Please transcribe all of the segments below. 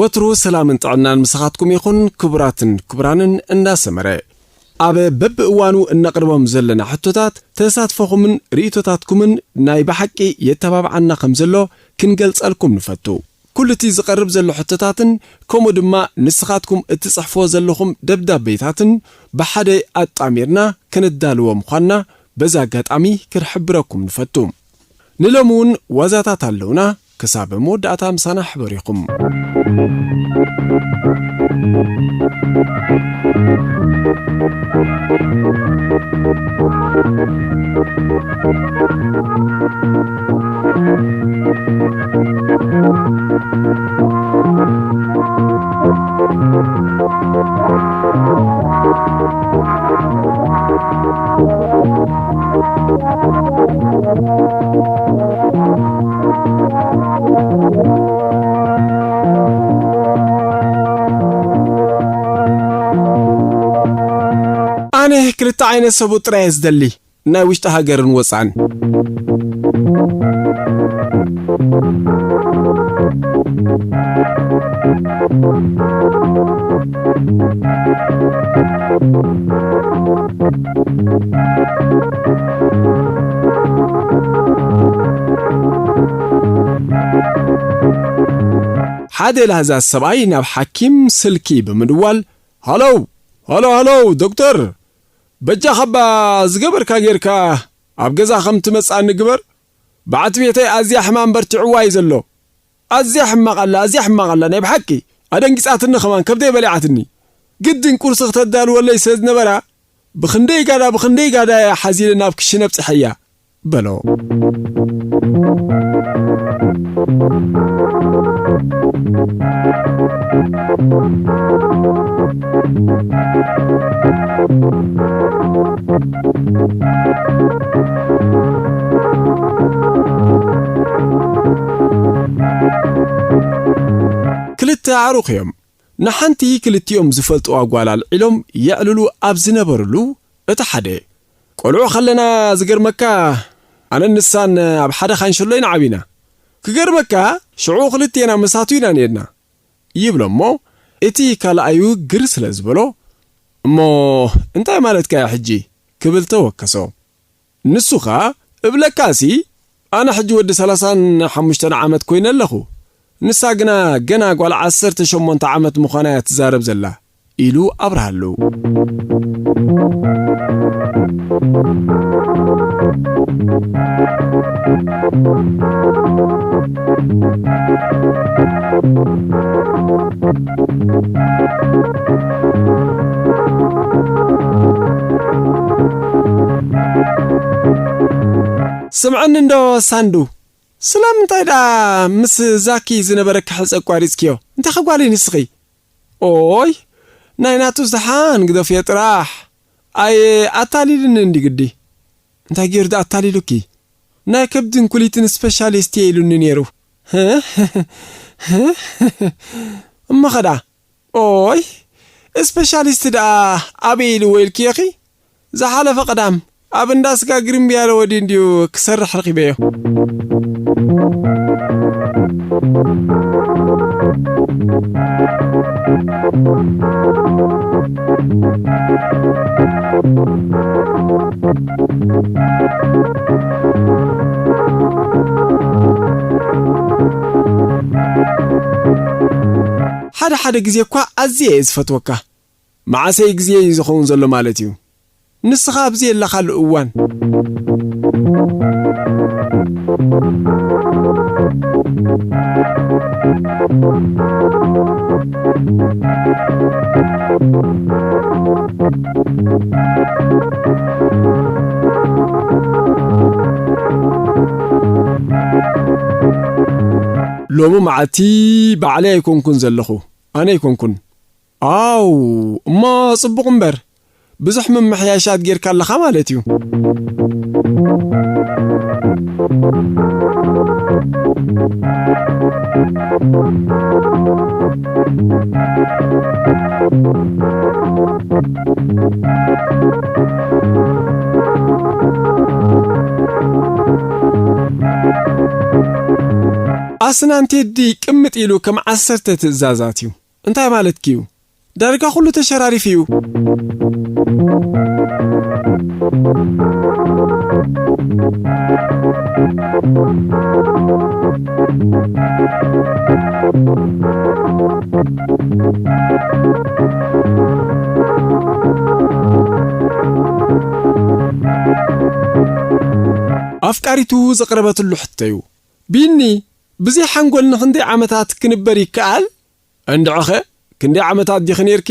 ወትሩ ሰላምን ጥዕናን ምሳኻትኩም ይኹን። ክቡራትን ክቡራንን፣ እንዳሰመረ ኣብ በብእዋኑ እነቕርቦም ዘለና ሕቶታት፣ ተሳትፎኹምን ርእይቶታትኩምን ናይ ብሓቂ የተባብዓና ከም ዘሎ ክንገልጸልኩም ንፈቱ። ኩሉ እቲ ዝቐርብ ዘሎ ሕቶታትን ከምኡ ድማ ንስኻትኩም እትጽሕፍዎ ዘለኹም ደብዳቤታትን ብሓደ ኣጣሚርና ከነዳልዎ ምዃንና በዚ ኣጋጣሚ ክንሕብረኩም ንፈቱ። ንሎሚ እውን ዋዛታት ኣለውና። ክሳብ መወዳእታ ምሳና ሕበሩ ኢኹም። ኣነ ክልተ ዓይነት ሰብኡት ጥራይ እየ ዝደሊ፣ ናይ ውሽጢ ሃገርን ወፃእን። ሓደ ላህዛዝ ሰብኣይ ናብ ሓኪም ስልኪ ብምድዋል፣ ሃሎ፣ ሃሎ፣ ሃሎ፣ ዶክተር፣ በጃኻ እባ ዝገበርካ ጌርካ ኣብ ገዛ ከም ትመጽኣኒ ግበር። በዓቲ ቤተይ ኣዝያ ሕማም በርቲዕዋ እዩ ዘሎ። ኣዝያ ሕማቕ ኣላ፣ ኣዝያ ሕማቕ ኣላ፣ ናይ ብሓቂ ኣደንጊጻትኒ፣ ከማን ከብደይ በሊዓትኒ። ግድን ቁርሲ ክተዳልወለይ ስለ ዝነበራ፣ ብኽንደይ ጋዳ፣ ብኽንደይ ጋዳ እያ ሓዚለ ናብ ክሽነ ኣብጺሐያ፣ በሎ። ክልተ ኣዕሩኽ እዮም። ንሓንቲ ክልቲኦም ዝፈልጥዋ ጓል ኣልዒሎም የዕልሉ ኣብ ዝነበርሉ፣ እቲ ሓደ፣ "ቆልዑ ከለና፣ ዝገርመካ፣ ኣነን ንሳን ኣብ ሓደ ካንሸሎ ኢና ዓቢና። ክገርመካ፣ ሽዑ ክልቴና መሳቱ ኢና ነርና" ይብሎ እሞ፣ እቲ ካልኣዩ ግር ስለ ዝበሎ፣ "እሞ እንታይ ማለትካ እዩ ሕጂ?" ክብል ተወከሶ። ንሱ ኸኣ፣ "እብለካሲ፣ ኣነ ሕጂ ወዲ ሰላሳን ሓሙሽተን ዓመት ኮይነ ኣለኹ። ንሳ ግና ገና ጓል ዓሰርተ ሸሞንተ ዓመት ምዃና እያ ትዛረብ ዘላ" ኢሉ ኣብርሃሉ። ስምዐኒ እንዶ ሳንዱ፣ ስለምንታይ ደኣ ምስ ዛኪ ዝነበረኪ ሕጸ ኣቋሪጽክዮ? እንታይ ኸ ጓለይ ንስኺ? ኦይ፣ ናይ ናቱ ዝሓን ግደፍዮ ጥራሕ። ኣየ ኣታሊሉኒ እንዲ ግዲ። እንታይ ገይሩ ደኣ ኣታሊሉኪ? ናይ ከብድን ኩሊትን ስፔሻሊስት እየ ኢሉኒ ነይሩ። እሞ ኸ ደኣ? ኦይ፣ ስፔሻሊስት ደኣ ኣበይ ኢልዎ ኢልክዮ ኺ? ዝሓለፈ ቀዳም ኣብ እንዳ ስጋ ግርምብያ ለወዲ እንድዩ ክሰርሕ ረኺበዮ። ሓደ ሓደ ግዜ እኳ ኣዝየ እየ ዝፈትወካ። መዓሰይ ግዜ እዩ ዝኸውን ዘሎ ማለት እዩ። ንስኻ ኣብዚ የለኻሉ እዋን። ሎሚ መዓልቲ ባዕለይ ኣይኮንኩን ዘለኹ፣ ኣነ ኣይኮንኩን። ኣው፣ እሞ ጽቡቕ እምበር፣ ብዙሕ ምምሕያሻት ጌርካ ኣለኻ ማለት እዩ። ኣስናን ቴዲ ቅምጥ ኢሉ ከም ዓሰርተ ትእዛዛት እዩ። እንታይ ማለትኪ እዩ? ዳርጋ ኩሉ ተሸራሪፉ እዩ። ኣፍቃሪቱ ዘቕረበትሉ ሕቶ እዩ። ቢኒ፣ ብዘይ ሓንጎል ንኽንደይ ዓመታት ክንበር ይከኣል? እንድዕኸ፣ ክንደይ ዓመታት ዲኺ ነይርኪ?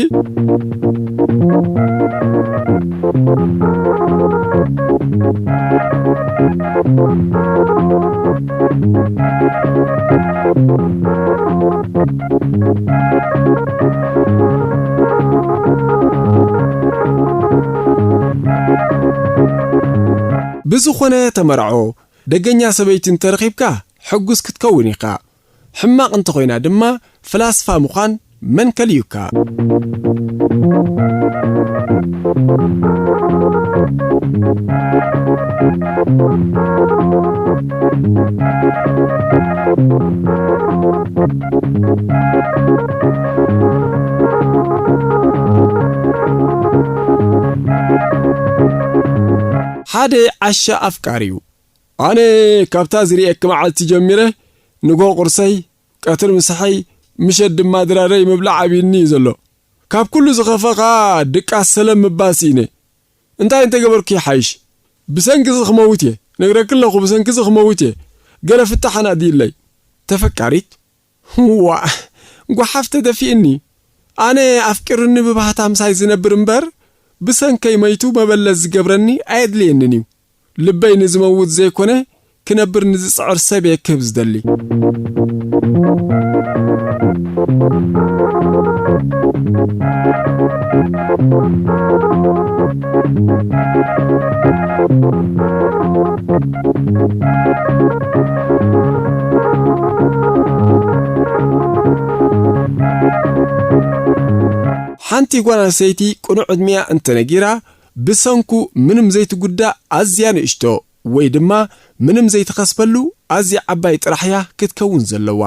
ብዝኾነ ተመርዖ፣ ደገኛ ሰበይቲ እንተረኺብካ ሕጉስ ክትከውን ኢኻ። ሕማቕ እንተኾይና ድማ ፍላስፋ ምዃን መን ከልዩካ? ሓደ ዓሻ ኣፍቃሪ እዩ። ኣነ ካብታ ዝርእየኪ መዓልቲ ጀሚረ ንጎ ቁርሰይ፣ ቀትር ምሳሐይ፣ ምሸት ድማ ድራረይ ምብላዕ ኣብይኒ እዩ ዘሎ። ካብ ኩሉ ዝኸፈ ኸኣ ድቃስ ሰለም ምባል ስኢነ። እንታይ እንተገበርኩ ይሓይሽ? ብሰንኪ እዚ ክመውት እየ። ነግረኪ ኣለኹ፣ ብሰንኪ እዚ ክመውት እየ። ገለ ፍታሕ ኣናድይለይ። ተፈቃሪት? ዋእ፣ ጓሓፍ ተደፊእኒ። ኣነ ኣፍቂሩኒ ብባህታ ምሳይ ዝነብር እምበር፣ ብሰንከይ መይቱ መበለት ዝገብረኒ ኣየድልየንን እዩ። ልበይ ንዝመውት ዘይኮነ፣ ክነብር ንዝጽዕር ሰብ እየ ክህብ ዝደሊ። ሓንቲ ጓል ኣንስተይቲ ቅኑዕ ዕድሚኣ እንተነጊራ፣ ብሰንኩ ምንም ዘይትጉዳእ ኣዝያ ንእሽቶ ወይ ድማ ምንም ዘይትኸስበሉ ኣዝያ ዓባይ ጥራሕ እያ ክትከውን ዘለዋ።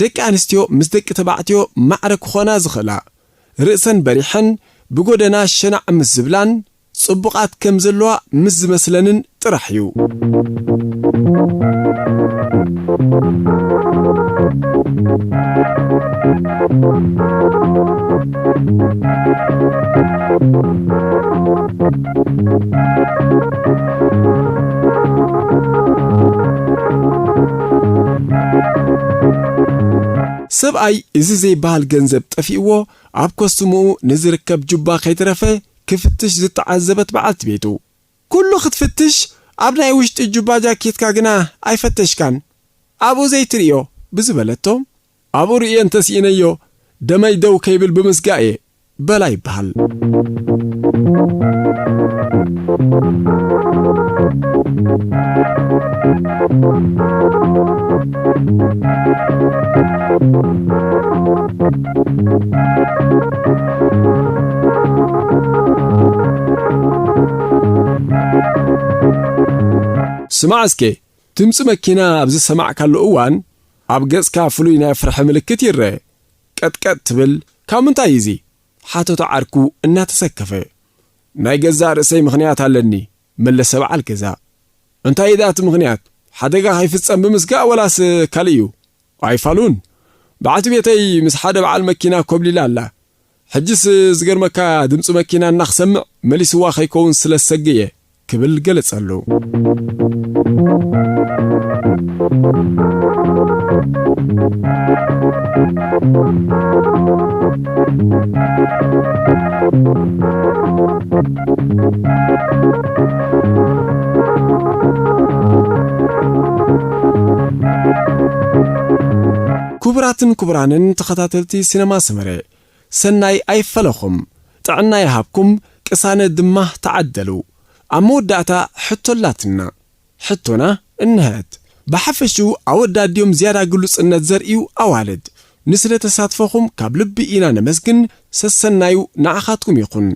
ደቂ ኣንስትዮ ምስ ደቂ ተባዕትዮ ማዕረ ክኾና ዝኽእላ፣ ርእሰን በሪሐን ብጎደና ሸናዕ ምስ ዝብላን ጽቡቓት ከም ዘለዋ ምስ ዝመስለንን ጥራሕ እዩ። ሰብኣይ እዚ ዘይበሃል ገንዘብ ጠፊእዎ ኣብ ኮስትምኡ ንዝርከብ ጁባ ከይተረፈ ክፍትሽ ዝተዓዘበት በዓልቲ ቤቱ፣ "ኩሉ ክትፍትሽ፣ ኣብ ናይ ውሽጢ ጁባ ጃኬትካ ግና ኣይፈተሽካን። ኣብኡ ዘይትርእዮ?" ብዝበለቶ፣ "ኣብኡ ርእየ እንተስኢነዮ፣ ደመይ ደው ከይብል ብምስጋእ እየ" በላ ይበሃል። ስማዕ እስከ፣ ድምፂ መኪና ኣብ ዝሰማዕካሉ እዋን፣ ኣብ ገፅካ ፍሉይ ናይ ፍርሒ ምልክት ይረአ። ቀጥቀጥ ትብል፣ "ካብ ምንታይ እዩ እዚ?" ሓተቶ ዓርኩ እናተሰከፈ። "ናይ ገዛእ ርእሰይ ምኽንያት ኣለኒ" መለሰ በዓል ገዛ። "እንታይ እዩ ደኣ እቲ ምኽንያት? ሓደጋ ከይፍጸም ብምስጋእ ወላስ ካልእ እዩ?" "ኣይፋሉን። በዓልቲ ቤተይ ምስ ሓደ በዓል መኪና ኮብሊላ ኣላ። ሕጅስ ዝገርመካ ድምፂ መኪና እናኽሰምዕ መሊስዋ ከይከውን ስለ ዝሰግእ እየ ክብል ገለጸሉ። ክቡራትን ክቡራንን ተኸታተልቲ ሲነማ ሰመረ፣ ሰናይ ኣይፈለኹም፣ ጥዕና ይሃብኩም፣ ቅሳነት ድማ ተዓደሉ። ኣብ መወዳእታ ሕቶ ኣላትና። ሕቶና እንሀት። ብሓፈሽኡ ኣወዳት ድዮም ዝያዳ ግሉጽነት ዘርእዩ ኣዋልድ? ንስለ ተሳትፎኹም ካብ ልቢ ኢና ነመስግን። ሰሰናዩ ንዓኻትኩም ይኹን።